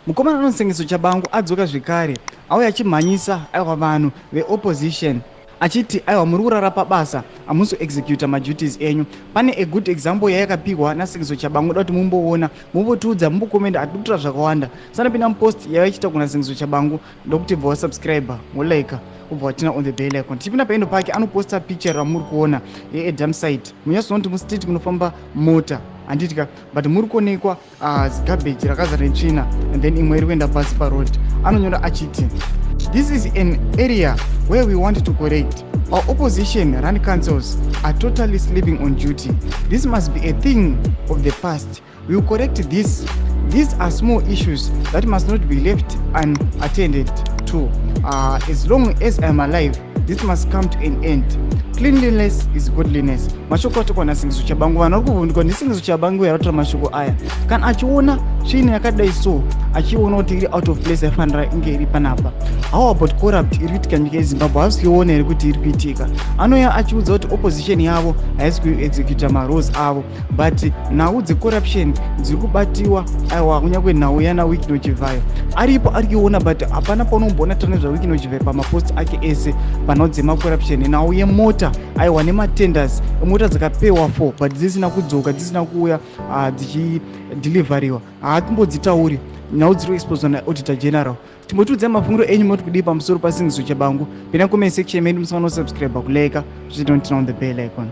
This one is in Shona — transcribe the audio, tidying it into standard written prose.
Mukomana anonzi Sengezo Tshabangu adzoka zvekare, auya achimhanyisa aiwa vanhu veopposition achiti aiwa muri kurara pabasa, hamusi kuexecuta maduties enyu. Pane a good example yayakapihwa naSengezo Tshabangu, da kuti mumboona, mumbotiudza, mumbokomenda, hatidi kutora zvakawanda. Sanapinda mupost yavaichiita kuna Sengezo Tshabangu, ndokuti bva wasubscribe, wolike, ubva watina on the bell icon. Tichipinda paendo pake anoposta picture ramuri kuona yeadam site. Munyatsoona kuti mustreet munofamba mota, handiti ka? But muri kuonekwa zigarbage rakazara netsvina and then imwe iri kuenda pasi paroad. Anonyora achiti, "This is an area where we want to correct. Our opposition run councils are totally sleeping on duty. This must be a thing of the past. We will correct this. These are small issues that must not be left unattended to. As long as I am alive, this must come to an end. Cleanliness is godliness." Mashoko atokwa naSengezo Tshabangu. Vanhu vari kuvhunduka neSengezo Tshabangu yaratora mashoko aya. Kana achiona tsvina yakadai so, achiona kuti iri out of place, yaifanira inge iri panapa, how about corrupt iri kuitika nyika yeZimbabwe? Haasi kuiona here kuti iri kuitika? Anouya achiudza kuti opposition yavo haisi kuexecuta maroles avo, but nhau dzecorruption dziri kubatiwa. Aiwa, kunyange nhau yana Wicknell Chivayo aripo, ari kuiona, but hapana paunomboona tane zvaWicknell Chivayo pamapost ake ese panhau dzemacorruption. Nhau yemota, aiwa, nematenders emota dzakapewa for but dzisina kudzoka, dzisina kuuya dzichideliveriwa, haatimbodzitauri. Nhau dziri kuexposwa naAuditor General. Timbotiudzai mafungiro enyu, moti kudii pamusoro paSengezo Tshabangu? Pinda comment section medu, musaona kusubscribe, kulike, zvichiita on the bell icon.